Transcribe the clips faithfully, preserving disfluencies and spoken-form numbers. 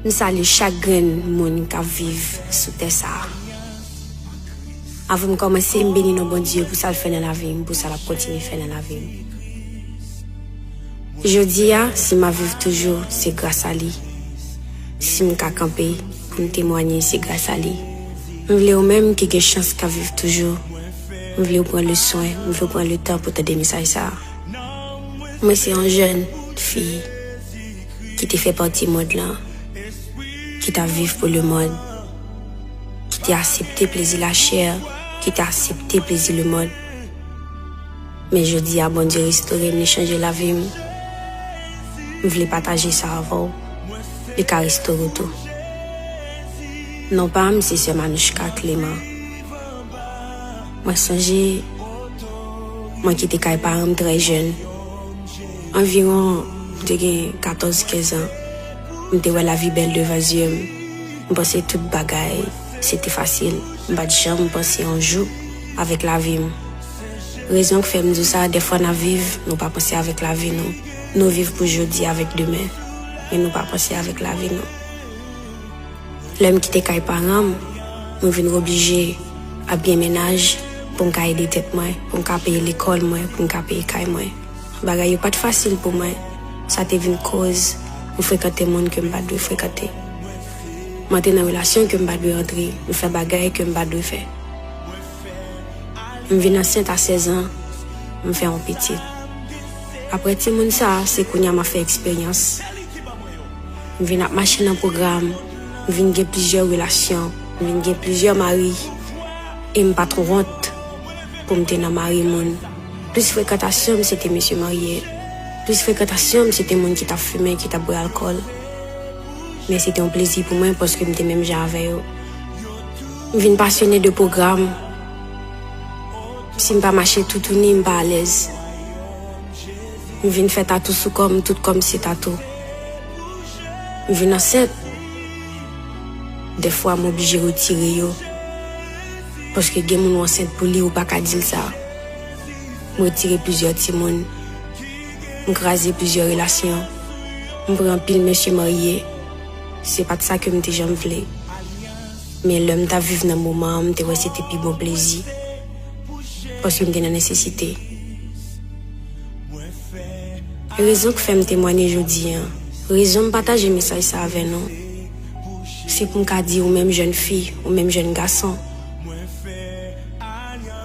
M salye chak grenn moun k ap viv sou tè sa a. Avan m kòmanse, m beni non Bondye pou sa l fè nan lavi m, pou sa l ap kontinye fè nan lavi m. Jodi a, si m ap viv toujou, se gras a li. Si m ka kanpe pou m temwanye, se gras a li. M vle ou menm ki gen chans k ap viv toujou, m vle w pran le swen, m vle w pran le tan pou tande mesaj sa a. Mwen se yon jèn fi ki te fè pati mond lan, ki t ap viv pou lemonn, ki te aksepte plezi lachè, ki te aksepte plezi lemonn. Men jodi a, Bondye restore m, li chanje lavi m. M vle pataje sa avè w. Li ka restore w tou. Non pa m, se sè Manouchka Clément. Mwen sonje, mwen kite kay paran m trè jèn. Anviwon, m te gen katòz, kenz an. M te wè lavi bèl devan zye m. M panse tout bagay, se te fasil. M pa t janm panse yon jou avèk lavi m. Rezon k fè m di w sa, dèfwa n ap viv, nou pa panse avèk lavi nou. Nou viv pou jodi avèk demen, men nou pa panse avèk lavi nou. Lè m kite kay paran m, mwen vin oblije ap gen mennaj pou m ka ede tèt mwen, pou m ka peye lekòl mwen, pou m ka peye kay mwen. Bagay yo pa t fasil pou mwen. Sa te vin koz m frekante moun ke m pa t dwe frekante. M antre nan relasyon ke m pa t dwe antre. M fè bagay ke m pa t dwe fè. M vin ansent a sèz an, m fè yon pitit. Apre timoun sa a, se kounye a m ap fè eksperyans. M vin ap mache nan pwogram, m vin gen plizyè relasyon, m vin gen plizyè mari, e m pa t wont pou m te nan mari moun. Plis frekantasyon m, se te mesye marye. Plis frekantasyon m, se te moun ki t ap fimen, ki t ap bwè alkòl. Men se te yon plezi pou mwen paske m te menm jan avè yo. M vin pasyone de pwogram. Si m pa mache toutouni, m pa alèz. M vin fè tatou sou kò m, tout kò m se tatou. M vin ansent. Dèfwa, m oblije retire yo. Paske gen moun ou ansent pou li, ou pa ka di l sa. M retire plizyè timoun. M kraze plizyè relasyon. M pran anpil mesye marye. Se pa t sa ke m te janm vle. Men lè m t ap viv nan moman an, m te wè se te pi bon plezi. Paske m te nan nesesite. Rezon k fè m temwanye jodi a, rezon m pataje mesaj sa avè nou, se pou m ka di ou menm jèn fi, ou menm jèn gason,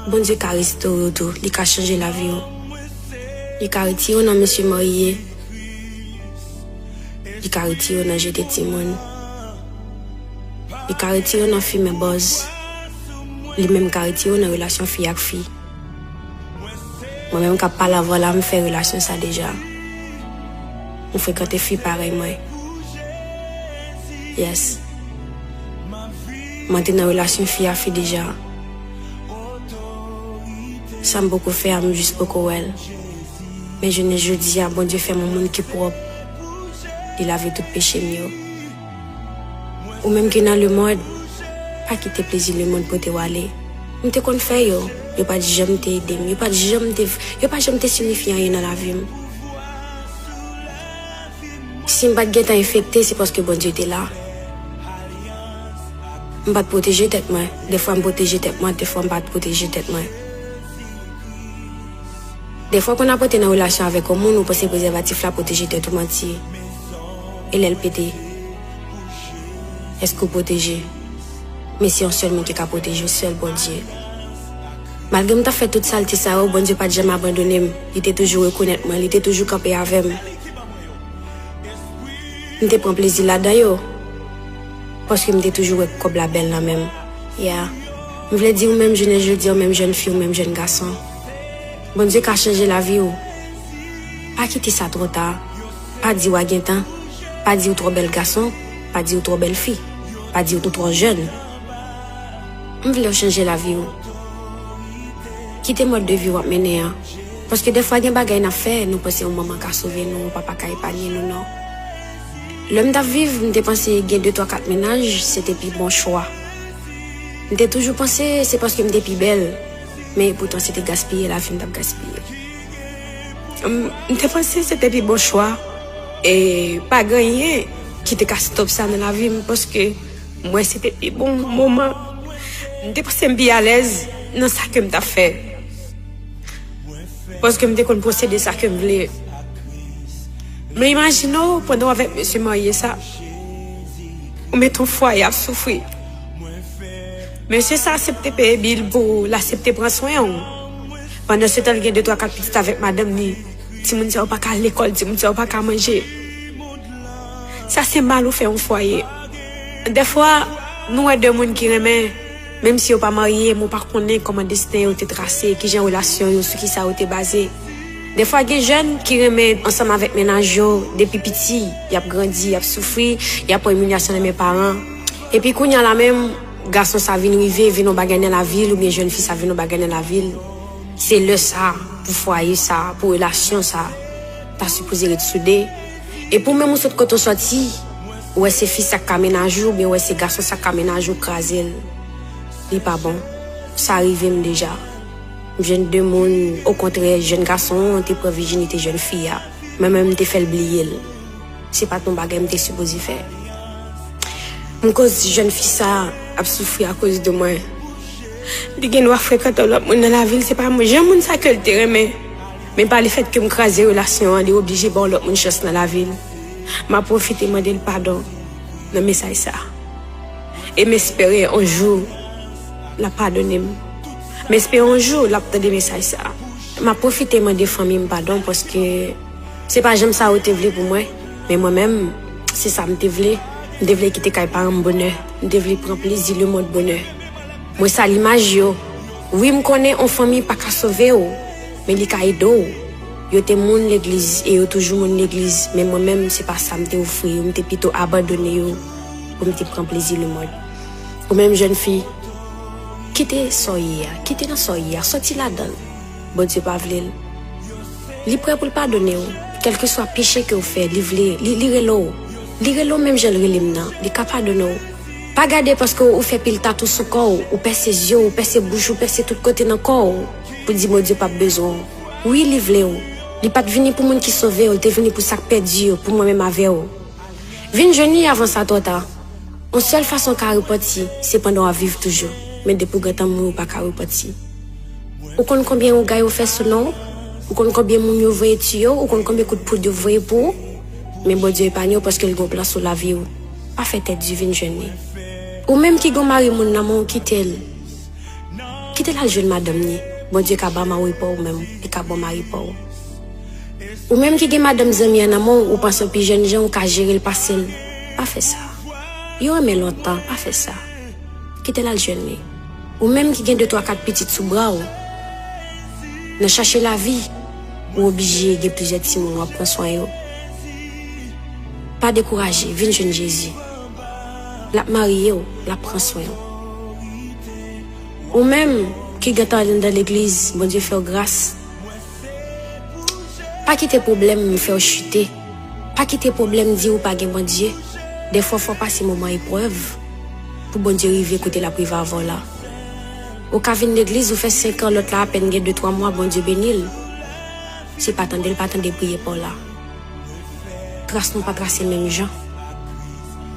Bondye ka restore w tou, li ka chanje lavi w. Li ka retire w nan mesye marye, li ka retire w nan jete timoun, li ka retire w nan fimen bòz, li menm ka retire w nan relasyon fi ak fi. Mwen menm k ap pale avè w la, m fè relasyon sa deja. M frekante fi parèy mwen. Yes. Mwen te nan relasyon fi a fi deja. Sa m poko fè a, m jis poko wè l. Men jounen jodi a, Bondye fè m yon moun ki pwòp. Li lave tout peche m yo. Ou menm ki nan lemonn, pa kite plezi lemonn pote w ale. M te konn fè yo, yo pa t janm te ede m, yo pa t janm te, yo pa janm te siyifi anyen nan lavi m. Si m pa t gentan enfekte, se paske Bondye te la. M pa t pwoteje tèt mwen. Dèfwa m pwoteje tèt mwen, dèfwa m pa t pwoteje tèt mwen. Dèfwa, kon w ap rete nan relasyon avèk yon moun, ou panse prezèvatif la pwoteje tèt ou, manti. E lè l pete, èske w pwoteje? Men se yon sèl moun ki ka pwoteje w, sèl Bondye. Malgre m t ap fè tout salte sa yo, Bondye pa t janm abandone m. Li te toujou rekonèt mwen, li te toujou kanpe avè m. M te pran plezi ladan yo, paske m te toujou wè kòb la bèl nan men m. Yeah. M vle di ou menm jounen jodi a, ou menm jèn fi, ou menm jèn gason, Bondye ka chanje lavi w. Pa kite sa twò ta. Pa di w a gen tan. Pa di w twò bèl gason. Pa di w twò bèl fi. Pa di w twò jèn. M vle w chanje lavi w. Kite mòd de vi w ap mennen an. Paske dèfwa gen bagay n ap fè, nou panse yon manman ka sove nou, yon papa ka epanye nou, non. Lè m t ap viv, m te panse gen de, twa, kat mennaj, se te pi bon chwa. M te toujou panse se paske m te pi bèl, men epoutan se te gaspiye lavi m t ap gaspiye. M, m te panse se te pi bon chwa, e pa gen anyen ki te ka stop sa nan lavi m, paske m wè se te pi bon moman. M te panse m pi alèz nan sa ke m t ap fè. Paske m te konn posede sa ke m vle. Men imajine w, pandan w avèk mesye marye sa, ou mete yon fwaye ap soufri. Mesye sa aksepte peye bil pou ou, l aksepte pran swen w. Pandan se tan, l gen de twa kat pitit avèk madanm li. Timoun sa yo pa ka al lekòl, timoun sa yo pa ka manje. Sa se mal ou fè yon fwaye. Dèfwa, nou wè de moun ki renmen, menm si yo pa marye, men w pa konnen kòman desten yo te trase, kijan relasyon yo, sou kisa yo te baze. Dèfwa, gen jèn ki renmen ansanm avèk mennaj yo, depi piti, y ap grandi, y ap soufri, y ap pran imilyasyon nan men paran. Epi kounye a la menm, gason sa vin rive, vin yon bagay nan lavi l, oubyen jèn fi sa vin yon bagay nan lavi l. Se lè sa, pou fwaye sa, pou relasyon sa, ta sipoze ret soude. E pou menm ou sot kote w sòti, ou wè se fi sa k ka mennaj ou, oubyen ou wè se gason sa k ka mennaj ou, kraze l. Li pa bon. Sa rive m deja. M jwenn de moun, okontrè, jèn gason an te pran vijinite jèn fi a. Mwen menm, m te fè l bliye l. Se pa t yon bagay m te sipoze fè. M koz jèn fi sa ap soufri akoz de mwen. Li gen dwa frekante yon lòt moun nan lavi l, se pa mwen. Jan moun sa ke l te renmen, men pa lefètke m kraze relasyon an, li oblije ba yon lòt moun chans nan lavi l. M ap pwofite mande l padon nan mesaj sa. E m espere yon jou l ap padone m. M espere yon jou l ap tande mesaj sa. M ap pwofite mande fanmi m padon paske se pa janm sa yo te vle pou mwen. Men mwen menm, se sa m te vle. M te vle kite kay paran m bonè. M te vle pran plezi lemonn bonè. Mwen sal imaj yo. Wi, m konnen yon fanmi pa ka sove w, men li ka ede w. Yo te moun legliz e yo toujou moun legliz, men mwen menm, se pa sa m te ofri yo. M te pito abandone yo pou m te pran plezi lemonn. Ou menm jèn fi, kite sa w ye a, kite nan sa w ye a, sòti ladan l. Bondye pa vle l. Li prè pou l padone w. Kèlkeswa peche ke w fè, li vle, li, li rele w. Li rele w menm jan l rele m nan. Li ka padone w. Pa gade paske w fè pil tatou sou kò w, ou pèse zye w, ou pèse bouch ou, pèse tout kote nan kò w, pou di Bondye p ap bezwen w. Wi, li vle w. Li pa t vini pou moun ki sove yo, li te vini pou sa k pèdi yo, pou mwen menm avè w. Vin jwenn li avan sa twò ta. Yon sèl fason w ka repanti, se pandan w ap viv toujou. Men depi w gentan mouri, w pa ka repanti. Ou konn konbyen wougay yo fè sou non w? Ou konn konbyen moun yo voye tiye w? Ou konn konbyen kout poud yo voye pou ou? Men Bondye epanye w paske l gen yon plan sou lavi w. Pa fè tèt di, vin jwenn li. Ou menm ki gen yon mari moun nan men w, kite l. Kite l al jwenn madanm li. Bondye ka ba mari pa w menm, li ka ba w mari pa w. Ou menm ki gen madanm zanmi an nan men w, ou panse w pi jèn jan, ou ka jere l pase l. Pa fè sa. Yo renmen lontan, pa fè sa. Kite l al jwenn li. Ou menm ki gen de twa kat pitit sou bra w, nan chache lavi, ou oblije gen plizyè timoun w ap pran swen yo. Pa dekouraje, vin jwenn Jezi. L ap marye w, l ap pran swen w. Ou menm ki gentan anndan legliz, Bondye fè w gras. Pa kite pwoblèm fè w chite. Pa kite pwoblèm di w pa gen Bondye. Dèfwa, fò w pase moman eprèv pou Bondye rive kote l ap rive avè w la. Ou ka vin legliz, ou fè senk an, lòt la apèn gen de twa mwa, Bondye beni l. Si pa tande l, pa tande priyè pa w la. Tras nou pa trase menm jan.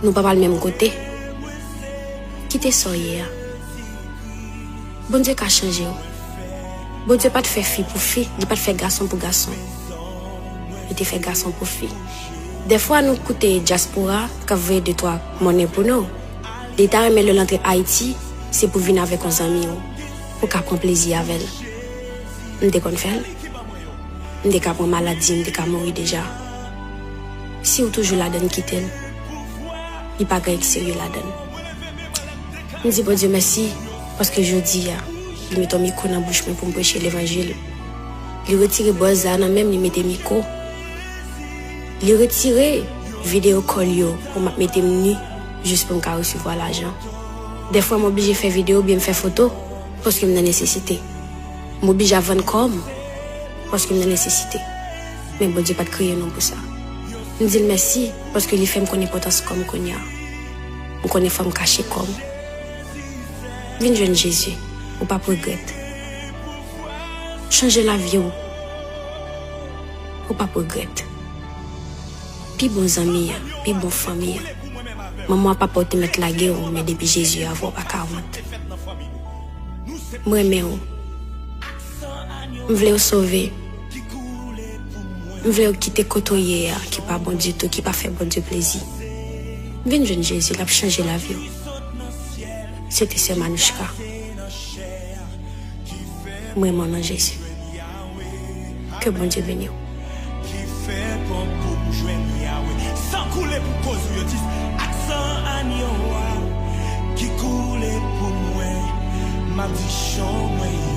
Nou pa pral menm kote. Kite sa w ye a. Bondye ka chanje w. Bondye pa t fè fi pou fi, li pa t fè gason pou gason. Li te fè gason pou fi. Dèfwa nou koute dyaspora k ap voye de twa monnen pou nou. Li ta renmen lè l antre Ayiti, se pou vin avèk yon zanmi w, pou w ka pran plezi avè l. M te konn fè l. M te ka pran maladi, m te ka mouri deja. Si w toujou ladann, kite l. Li pa gen anyen ki serye ladann. M di Bondye mèsi, paske jodi a, li mete yon mikwo nan bouch mwen pou m preche levanjil. Li retire bòz la nan men m, li mete mikwo. Li retire videyo kòl yo pou m ap mete m ni, jis pou m ka resevwa lajan. Dèfwa m oblije fè videyo oubyen m fè foto, paske m nan nesesite. M oblije ap vann kò m, paske m nan nesesite. Men Bondye pa t kreye nou pou sa. M di l mèsi, paske li fè m konn enpòtans kò m kounye a. M konnen fò m kache kò m. Vin jwenn Jezi, ou p ap regrèt. Chanje lavi w, ou p ap regrèt. Pi bon zanmi an, pi bon fanmi an. Manman w ak papa w te mèt lage w, men depi Jezi avè w, w pa ka wont. M renmen w. M vle w sove. M vle w kite kote w ye a, ki pa bon ditou, ki pa fè Bondye plezi. Vin jwenn Jezi, l ap chanje lavi w. Se te sè Manouchka. M renmen w nan Jezi. Ke Bondye beni w. Ki fè pòt pou m jwenn Yawe. San koule pou koz ou yo di, ak san anyo a ki koule pou mwen. M ap di chan mwen